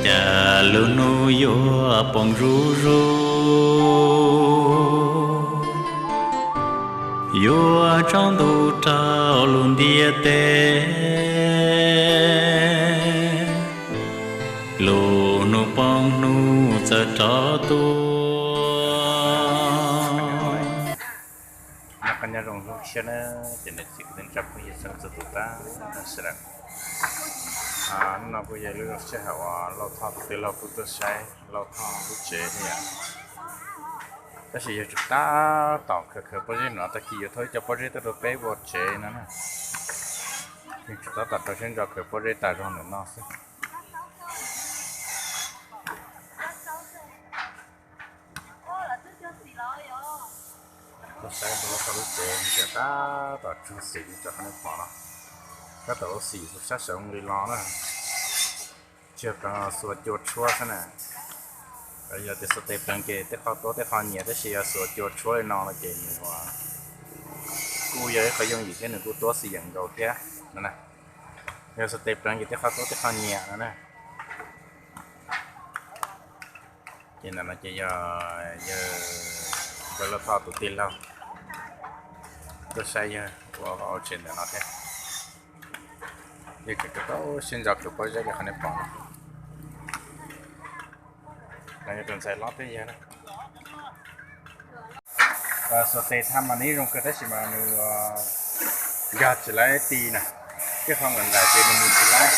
Cas lub hnub yuav poob zuj zus, yuav tsaus ntuj rau lub ntiaj teb, lub hnub poob hnub txawm rov tuaj. Nyob qab nyob zoo hnub tshiab na, ces niam txiv kwv tij neej tsa phooj ywg txhua leej txhua tus tag sawv daws. Hnub no kuj yog lub sij hawm uas Lauj Thoj tus tij laug kuj tuaj saib Lauj Thoj lub tsev thiab yom. Tab sis yog tseem tab tom khaws khaws pob zeb no, tag kis yuav thauj ib co pob zeb tuaj rau peb ua tsev no na. Yeej tseem tab tom rau siab ntso khaws pob zeb tas zog ntawm no xwb. Tuaj saib Lauj Thoj lub tsev, tab tom tsug xim li cov nej pom no. Tab tom ua xim sab sawv li los na. Tsis yog pleev, xuas cua tshuab xwb na. Yog tias xuas tes pleev ces tej qho tuab tej qho nyias, tab sis yog xuas cua tshuab li no no ces nws kuj yog ib qho yooj yim thiab nws kuj tuab xim yeem nkaus thiab no na. Yog xuas tes pleev ces tej qho tuab tej qho nyias no na. Ces ntawm no ces yog yawg npawg Lauj Thoj tus tij laug tuaj saib yawg ua hauv tsev ntawm no thiab. Yawg tseem rau siab ntso khaws pob zeb li qhov nej pom no. Yog tus ntxhais hlob thiab yawg na. Xuas tes thaj mas nws zoo kawg tab sis mas nws nkag tsis laib ti na, tej qho nqaim nqaim ces nws mus tsis laib.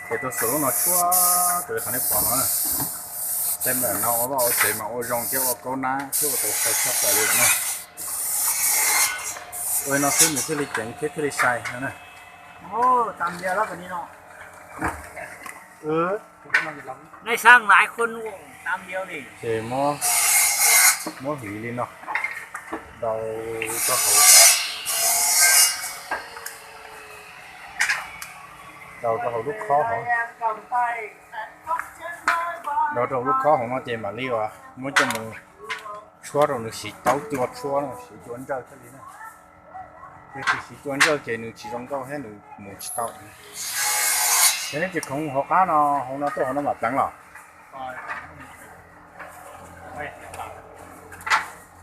Ces tuaj xuas lub no tshuab raws li qhov nej pom no na. Tej ntawm no ua vaj ua tsev mas ua zoo thiab ua kaub nab thiab ua tau txaus tshaj plaws li na. Ua li no xwb nws thiaj li ceev thiab thiaj li sai no na. Ces muab, muab hliv li no, rau rau hauv, rau rau hauv lub khob hauv, rau rau hauv lub khob hauv no ces mam li uas muab coj mus tshuab rau nws siv taub cua tshuab no, siv cua ntsawj thiaj li na. Yog tsis siv cua ntsawj ces nws tsis zoo nkauj thiab nws mus tsis tau. Ces nej tsis khoov hauv qab no, hauv no tuaj hauv no mam pleev los.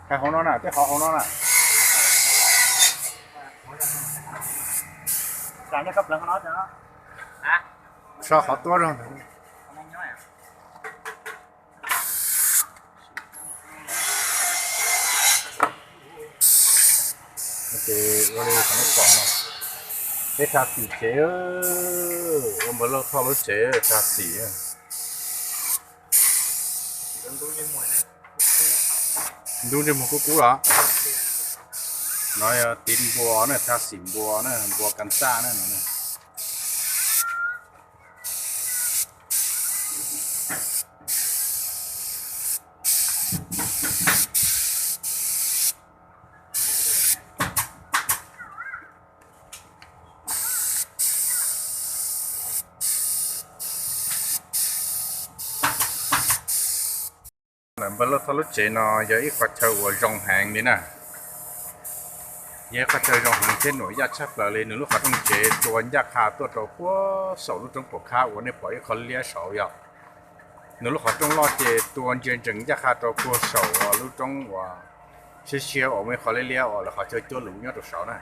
Hais hauv no na, tej qhov hauv no na. Tso qhov tuab zog ntawd. Ces ua li qhov nej pom no, peb tag xim tsev, ua npawg Lauj Thoj lub tsev tag xim. Ntub ntsej muag kub kub los. No yog tiv npua na, tag xim npua na, npua kas txaj na no. Npawg Lauj Thoj lub tsev no yog ib qhov chaw uas zoo heev li na. Yog ib qhov chaw zoo heev thiab nuam yaj tshaj plaws li. Nws lub qhov rooj tsev tua ncaj qha tuaj rau puag saum lub roob pom khab uas nej pom ib qho liab saud yom. Nws lub qhov rooj loj ces tua ntsia ntsees ncaj qha rau puag saum lub roob uas siab siab uas muaj ib qho liab liab uas lawv qhov chaw cuab luv nyob rau saud na.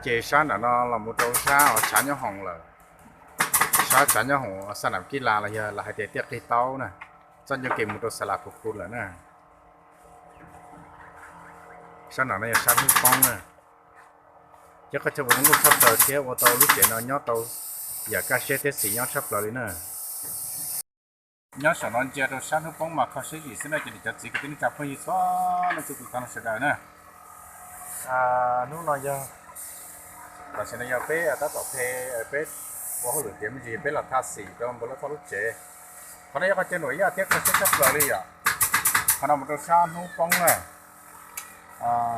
Ces sab nram no los mus rau sab uas tshav nyob hoom lawm. Sab tshav nyob hoom xa nam kib las los yog lawv hais tias tiaj qig taub na, txoj ncauj kev mus rau xa las khu khu lawm na. Sab nram no yog sab hnub poob na. Ces qhov chaw uas zoo nkauj tshaj plaws thiab ua tau lub tsev no nyob tau yam kaj siab thiab xis nyob tshaj plaws li na. Nyob saum no ntsia rau sab hnub poob mas kho siab zim xwb na, ces niam cov txiv kwv tij neej tsa phooj ywg txhua leej txhua tus tag sawv daws na. Hnub no yog, tam sim no yog peb tab tom phe, peb ua hauj lwm tiav me ntsis peb los tha xim rau npawg Lauj Thoj lub tsev. Qhov no yog qhov chaw nuam yaj thiab kho siab tshaj plaws li yom. Qhov no mus rau sab hnub poob na.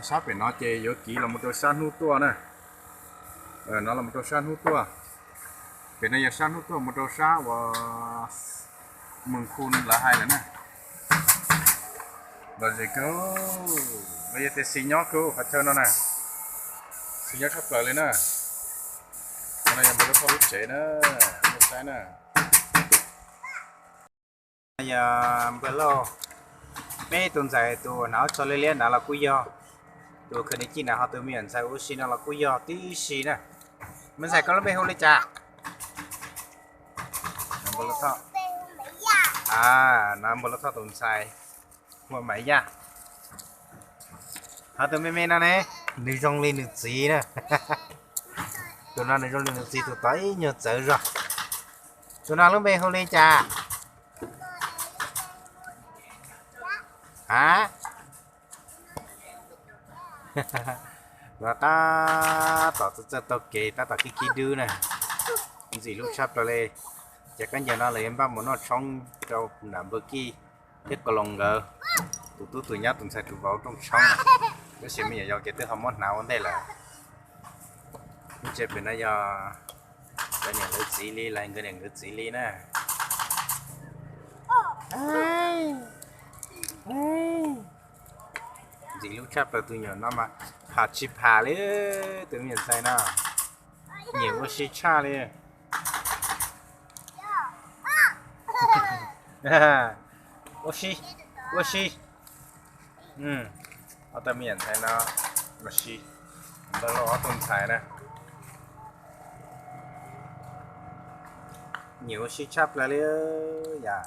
Sab pem no ces yuav kiv los mus rau sab hnub tuaj na. No los mus rau sab hnub tuaj. Pem no yog sab hnub tuaj mus rau sab uas Mws Khu lawv hais lawm na. Los zem kawg, los yog tias xis nyob kawg qhov chaw no na. Xis nyob tshaj plaws li na. Yog npawg Lauj Thoj lub tsev na, nej saib na. Yog npawg Lauj, peb tus ntxhais tus hnav tso liab liab na los kuj yog, tus khwv ni cij na ho tus me nyuam ntxhais ua si no los kuj yog tib si na. Me ntxhais koj lub npe hu li cas? Npawg Lauj Thoj. A, no npawg Lauj Thoj tus ntxhais hu Maiv Yaj. Ho tus me me no ne, nws zoo li nws txiv na. Tus no nws zoo li nws txiv tus tod ib nyuag txawv zog. Tus no lub npe hu li cas? A, no tab tom txawj txawj taug kev, tab tom khib khib dub na. Ntxim hlub tshaj plaws li. Ces kab ncaws no lawv yuav npaj mus noj tshoob rau nram npawg Kij thiab Ka Loos nkawd, tus tub tus nyab tus ntxhais tus vauv rooj tshoob na. Tab sis me nyuam yaus ces twb ho muab hnav ua ntej lawm. Lub tsev pem no yog cov niam lawv txiv li, lawv nkawd niam nkawd txiv li na. Ntxim hlub tshaj plaws tus nyuam no mas pham tsis pham li, tus me nyuam ntxhais no nyiam ua si tshaj li. Ua si, ua si. Ob tug me nyuam ntxhais no ua si, npawg Lauj ob tug ntxhais na. Nyiam ua si tshaj plaws li yom.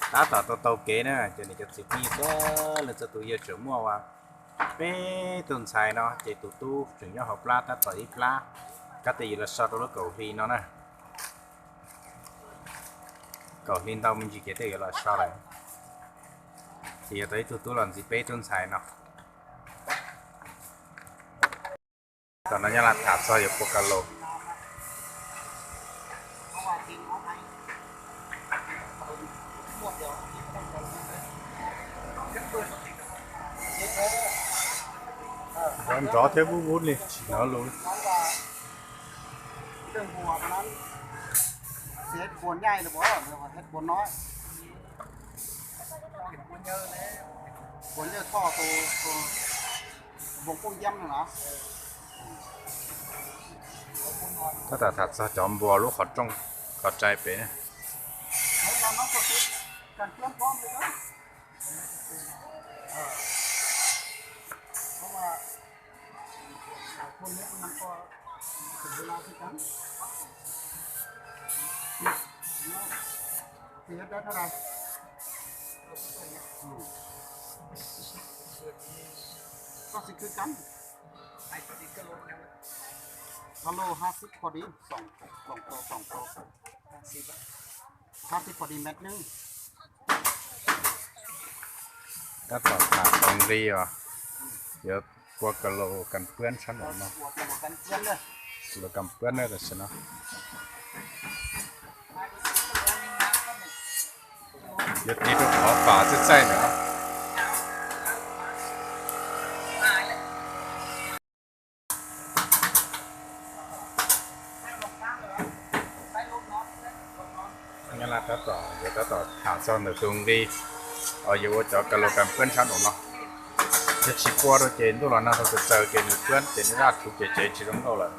Tab tom tau taug kev na, ces nws cov txiv phooj ywg txhua leej txhua tus yawg tseem muaj ua peb tug ntxhais no, ces tus tub tseem nyob hauv plab tab tom ib plab, kab tes yuav los so rau lub kaum hli no na. Kaum hli ntau me ntsis kev tej yuav los so lawm. Ces yuav tau ib tug tub los ntxiv peb tug ntxhais no. Tam no nyob laj tham txog yuav pua ka laus. Nrov nrov thiab vub vub li tsis hnov lus li. Tab tom tham txog cov npua lub qhov rooj qhov rai pem. Koj siv kwv kab, ka laus hab sib pom di, soo, soo, soo, soo, hab sib pom di met nwj. Tab tom tham tau nqi os, yuav pua ka laus kas puab tshab nraum no. Ka laus kas puab na tam sim no. Yuav tiv rau qhov pam txaij txaij ntawm no. Nyob laj tab tom, yuav tab tom tham txog ntawm tus nqi uas yuav ua cov ka laus kas puab tshab nraum no. Yog tsis pua rau ces ntuj los nag tau txaws txaws ces nws puab ces nws daj rhuv ces tsev tsis zoo nkauj lawm.